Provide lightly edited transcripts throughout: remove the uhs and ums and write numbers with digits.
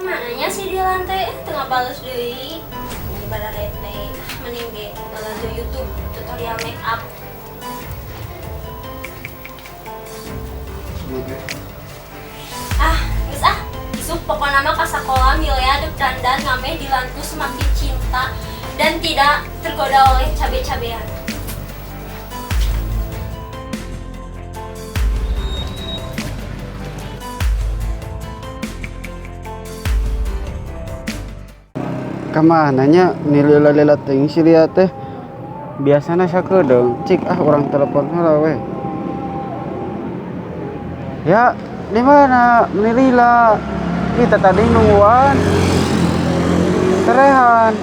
Mananya si Dilan teh tengah bales deui. Daripada rete, mending ge lalajo YouTube tutorial make up. Ah, geus ah. Isuk pokona mah ka sakola milea deuk dandan ngameh Dilan tuh semakin cinta dan tidak tergoda oleh cabe-cabean. Kamananya nilila-lila teuing si Lia teh. Biasana sakedeung, cik ah urang telepon heula we. Ya, di mana? Nilila. Kita tadi nungguan. Terehan.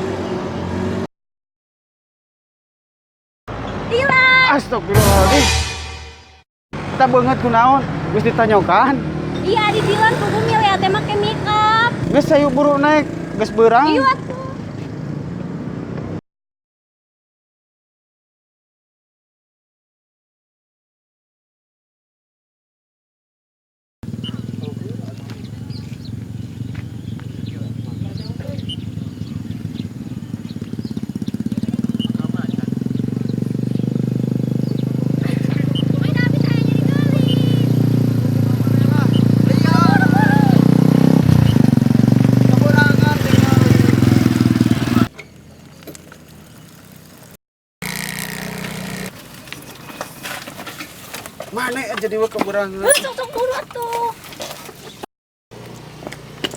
Dilan! Astagfirullahaladzim. Kita banget kunaon, geus ditanyokan. Iya, di Dilan kudu milea teh make make up. Geus ayo buru naik, geus beurang. Iya atuh. Mana jadi we keburangan? Sok sok buru atuh.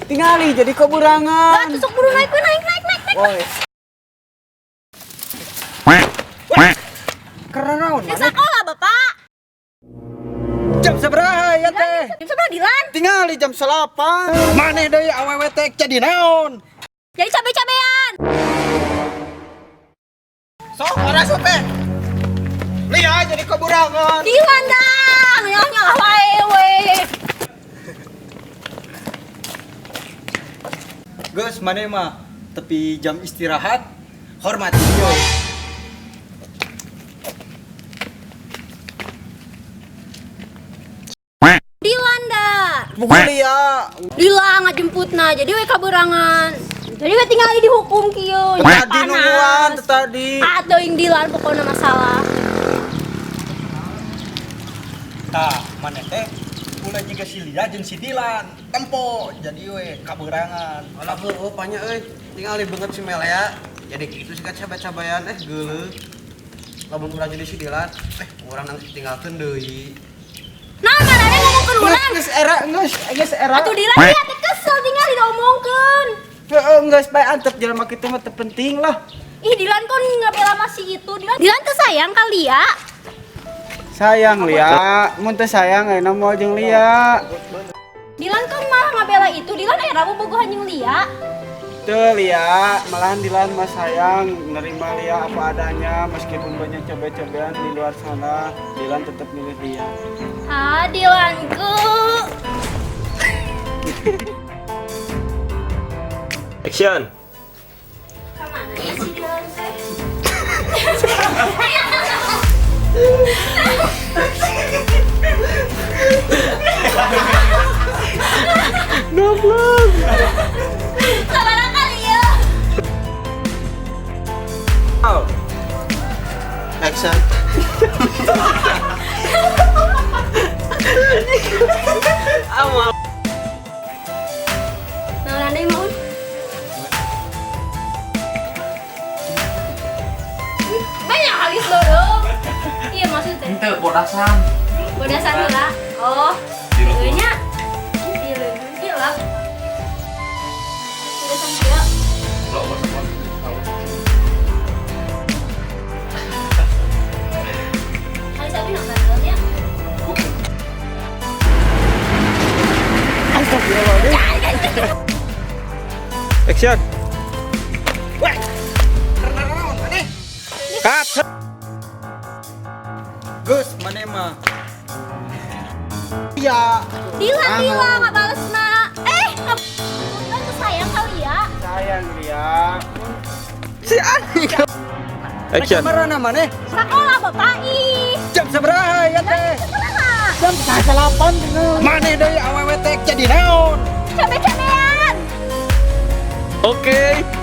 Tingali jadi keburangan. Atuh sok buru naik we, naik naik naik naik. Woi. Karena naon Ke maneh? sekolah, Bapak. Jam sabaraha ya teh? Jam sabaraha Dilan? Tingali jam 8. Maneh deui awewe teh jadi naon? Jadi cabe-cabean. Sok ora teh. Lia jadi keburangan. Dilan dah, nyalah wae we. Geus maneh mah tepi jam istirahat hormati yo. Dilan dah. Pukul Lia. Dilan ngajemputna, jadi we kaberangan. Jadi we tinggal dihukum kieu. Tadi nungguan tadi. Atuh yang Dilan pokoknya masalah. Tah, maneh teh ulah jiga si Lia jeung si Dilan. Tempo jadi we kaberangan. Alah heueuh panya euy, tingali banget si Melea. Jadi kitu sih cabe-cabean geuleuh. Lamun urang jadi si Dilan, urang nang tinggalkeun deui. Nah, marane ngomongkeun urang. Geus era geus geus era. Atuh Dilan dia teh kesel tinggal diomongkeun. Heeh, geus bae antep jelema kitu mah teu penting lah. Ih, Dilan kok ngabela masih itu. Dilan, Dilan teh sayang kali ya. Sayang Lia, mun teu sayang ayeuna moal jeung Lia. Dilan kan malah ngabela itu. Dilan era bobogohan jeung Lia. Teu Lia, malahan Dilan mah sayang nerima Lia apa adanya meskipun banyak cabe-cabean di luar sana, Dilan tetap milih Lia. Ah, Dilanku. Action. Kemana ya si Dilan teh? Goblok. Sabaraha kali ya? Oh. Action. Amal. Nah, deui maun. Banyak halis lorong. Iya maksudnya. Ente bodasan. Bodasan heula. Oh, nya. Iya leuweung lah. Bodasan kieu. Lo bodasan. Halis abi nak bandelnya. Astagfirullahaladzim. Action. Weh. Karena naon maneh? Cut. Geus maneh mah. Iya. Dilan, Dilan, nggak bales nak. Dilan tuh sayang kali ya. Sayang Lia. Si Ani. Action. Kamarana maneh? Sekolah bapak ih. Jam sabaraha ya teh? Sabaraha? Jam 8 tinggal. Maneh deui awewe teh jadi naon? Cabe-cabean. Oke.